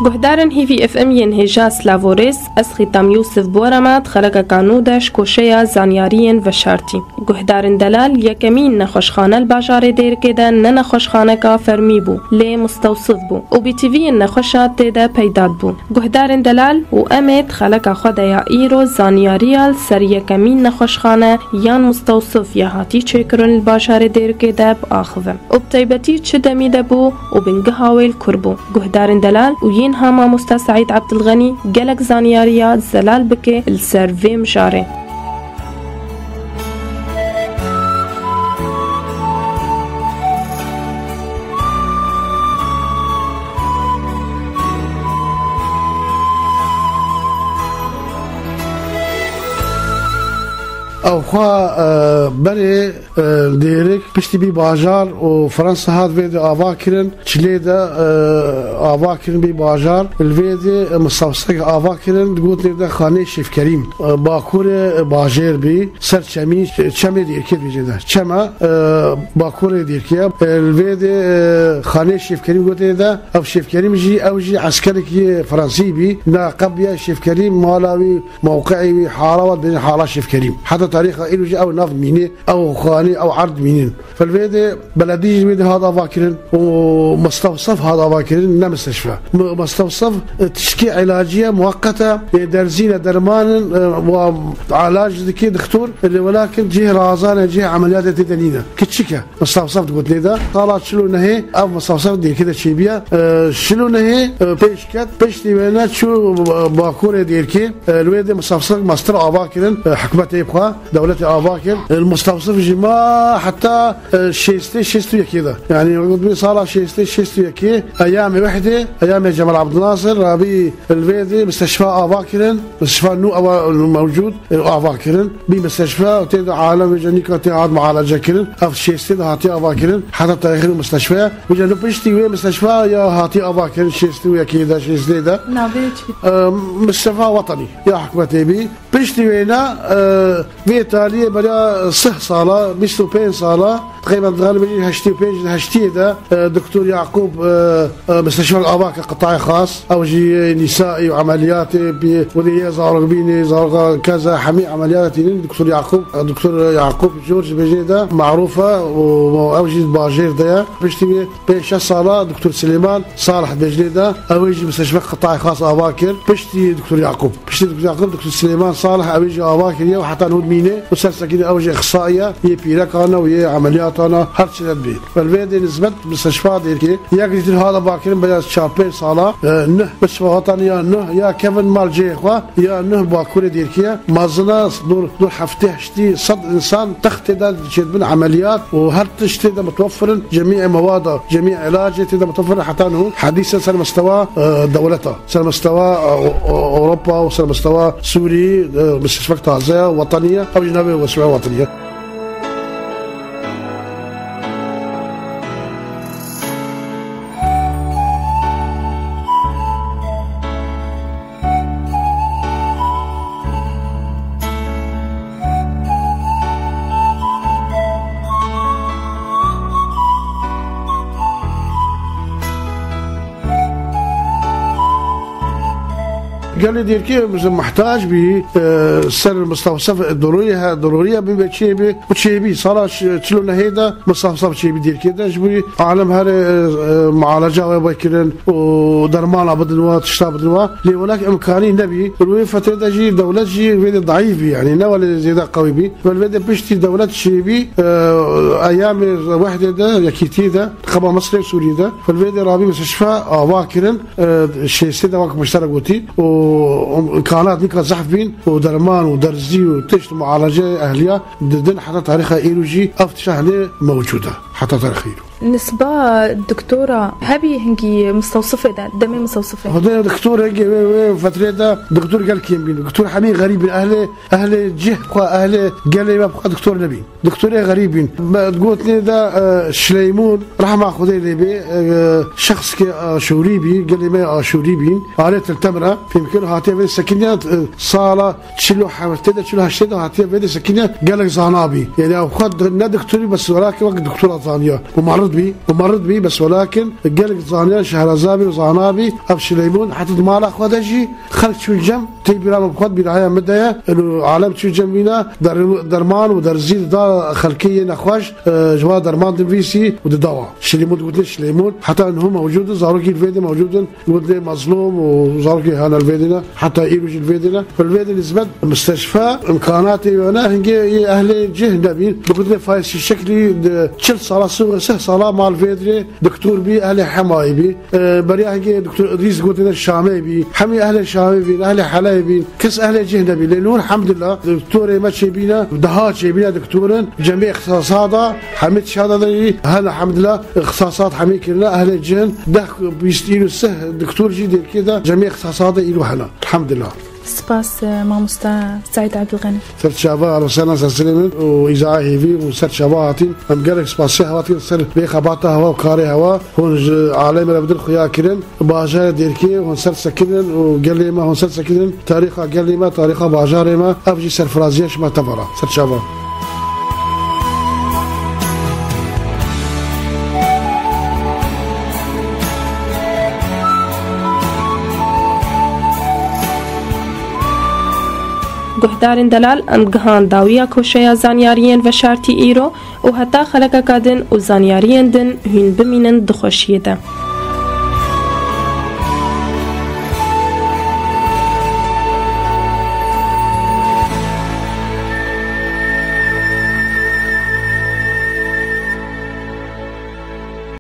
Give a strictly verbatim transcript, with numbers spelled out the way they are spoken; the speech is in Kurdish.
Guhdarên Hîvî F M yên hêja silav û rêz, ez Xîtam Yûsif bi we re me di xelekeka nû de ji koşeya zanyariyên veşartî. Guhdarên delal, yekemîn nexweşxane li bajarê Dêrikê de ne nexweşxaneka fermî bû, lê mistewsif bû û B T V'yên nexweşa tê de peyda dibûn. Guhdarên delal û em ê di xeleka xwe de ya îro zanyariya li ser yekemîn nexweşxane yan mistewsif ya hatî çêkirin li bajarê Dêrikê de biaxivin û bi taybetî çi demî de bû û bingeha wê li kur bû. Guhdarên delal û yên ha mamoste Seîd Ebdilxenî gelek zanyariya zelal bike li ser vê mijarê. Ew xwe, e, berê, e, Dêrik piştî bî bajar û Fransa hat vê de ava kirin. Çilê de, e, ava kirin bî bajar. Li vê de, e, mistewsek ava kirin, digotinê de Xanê Şêfkerîm. E, bakurê, e, bajêr bî, ser çemî, e, çemê Dêrkê dibêje de. Çema, e, bakurê Dêrkê ye. E, li vê de, e, Xanê Şêfkerîm gotinê de, ev Şêfkerîm jî, ew jî eskerekî Fransî bî. Na qebiya Şêfkerîm, mala wî, mewqeî wî, hara wî, dibêjin hala Şêfkerîm. Heta tarîxa îro jî ew nav mîne, ew xanî, ew erd mînin. Felvê de beledî jî wê de hat ava kirin û mistewsef hat ava kirin, ne misteshfa. Mi-, mistewsef, e, tişkê îlacî ye, muweqet e, e, derzîn e, derman in, e, wa îlac dike dixtor, e, lê welakin cihê razan e, cihê emeliyatê tê de nîne. Kiçik e. Mistewsef digotinê de. Sala çil û nehê ev mistewsef Dêrkê de çêbîye. E, çil û nehê, e, pêş ket, piştî wêne çû, e, bakurê Dêrkê. E, li wê de mistewsef mestir ava kirin, e, hikûmetê xwe. Dewletê ava kir. Mistewsif jî ma heta, e, şêstê, şêst û yekê de. Yanî, wek gotiye sala şêstê, şêst û yekê, eyamê wehdê, eyamê Cemal Abdulnasir, rabî li vê de misteshfa ava kirin. Misteshfa nû ewa mewcûd, e, ava kirin. Bî misteshfa, tê de alem vêca nîka tê hat mualece kirin. Ev şêstê de hatiye ava kirin. Heta tarîxê nû misteshfa ye. Vêca nû piştî wê misteshfa ya hatiye ava kirin, şêstê û yekê de, şêstê de. Navê çi? E, Misteshfa Wetenî ya hikûmetê bî. Piştî wêne, e, vê taliyê beriya sih sala, bîst û pênc sala, teqrîben dixin bêjin heştê û pênc, heştê de, e, Doktor Yaqûb, e, e, misteshfek ava kir qitayê xas. Ew jî nîsaî û emeliyatê, bi, wê yê zarokbînê, zaroka keza hemî emeliyatê tînin, Doktor Yaqûb, e, Doktor Yaqûb Jor ji bêjê de marûf e û ew jî bajêr de ye. Piştî wê pênc şeş sala Doktor Silêman Salih Diclê de, ew ê jî misteshfek qitayê xas ava kir. Piştî Doktor Yaqûb. Piştî Doktor Yaqûb, Doktor Silêman Salih ew ê jî ava kiriye û heta nû dimîne û ser sekînê ew jî îxsaî ye, yê pîrekan e û yê emeliyatan e, her çi re dibê. Li vê de nisbet misteshfa Dêrkê, yek jî din hat ava kirin, beriya çar pênc sala, e, nuh misteshfa Wetenî ya nuh, ya kevin mal cihê xwe, ya nuh bakurê Dêrkê ye. Mezin e, dor, dor heftê heştê sed însan textê de çêdibin emeliyat û her tiştê de mutewefir in, cemî mewada, cemî îlacê tê de mutewefir in, heta niho hedîse ser mistewa, e, dewleta, ser mistewa, e, o-, o-, Ewropa û ser mistewa Sûrî, e, misteshfek taze ye, wetenî ye, ew jî navê misteshfa wetenî ye. Gelê Dêrkê muhtac bî, e, ser mistewsef dorûrî he, dorûrî ye bibe çêbî û çêbî. Sala ş-, çil û nehê de mistewsef çêbî Dêrkê de. Ji bo alem here, e, e, mualeca wê vekirin û dermana bidin wa, tişta bidin wa. Lê welakin imkanî nebî. Li wê fetrê de jî dewlet jî vê de daîf bî, yanî ne welê zêde qewî bî. Li vê de piştî dewlet çêbî, e, eyamê wehdê de, yekîtiyê de, qeba Misrê û Sûriyê de. Li vê de rabî misteshfa ava kirin, e, şêstê de wek miştera gotî û imkanat nîka zehf bîn û derman û derzî û tişt mualece ehliya didin heta tarîxa îro jî ev tişa hinê mewcûd e. Heta tarîxa îro. Nisba doktora hebî hingî mistewsifê de, demê mistewsifê? Xwedê doktor hingê wê, wê fetrê de doktor gel kêm bîn. Doktor hemî xerîb bîn. Ehlê, ehlê cih xwe, ehlê gelê me xwe doktor nebîn. Doktorê xerîb bîn. Me gotinê de, e, Şileymûn, rehma Xwedê lê bê, e, şexskê Aşûrî bî, gelê me Aşûrî bîn. Alê Til Temr e, fêm kir, hatiye vê sekiniye, e, sala çil û heftê de, çil û heştê de hatiye vê de sekiniye, gelek zana bî. Yanî ew xwe di-, ne doktorî, bes welakin wek doktora zaniya. Û bî û merid bî, bes welakin gelek zaniyar şehraza bî û zana bî. Ev Şileymûn heta di mala xwe de jî xelk çûn cem, tê bîra min bi xwe, bîraya min de ye. Û alem çû cem wîna der-, derman û derzî dida xelkê yê nexweş, e, ji wa derman dinivîsî û dida wan. Şileymûn digotin Şileymûn. Heta niho mewcûd in, zarokî li vê de mewcûd in. Gotin Mezlûm û zarokî hene li vê de ne. Heta îro jî li vê de ne. Li vê de nisbet misteşfa imkanatê wê ne, hingê yê ehlê cih nebîn. Digotin Faîz Şîşekli di çil sala, sih sala mal vê dirê doktor bî, ehlê Hemayê bî. E, beriya hingê doktor Îdrîs gotine Şamê bî. Hemî ehlê Şamê bîn, ehlê Heleyê bîn. Kes ehlê cih nebî. Lê nûr hemdillah, doktorê me çêbîne, deha çêbîne doktorin. Cemê îxtisasa da, hemî tişada da yî, hela hemdillah, îxtisasat hemî kirine, ehlê cih in. Deh, bîst, îro sih doktor jî Dêrikê de, cemê îxtisasa da îro hene. Elhamdulillah. Spas, e, mamosta Seîd Ebdulxenî. Ser çava, Rosena Sesirê min û îza hêvî û ser çava hatîn. Em gelek spasê hewa dikin ser vê xebata hewa û karê hewa. Hûn ji alemê re bi dil xuya kirin. Bajarê Dêrikê hûn ser sekirin û gelê me hûn ser sekirin. Tarîxa gelê me, tarîxa bajarê me, ev jî serfiraziya ji me teva re. Ser çava. Guhdarên delal, em gihan dawiya koşeya zanyariyên veşartî îro û heta xelekeka din û zanyariyên din hûn bimînin di xweşiyê de.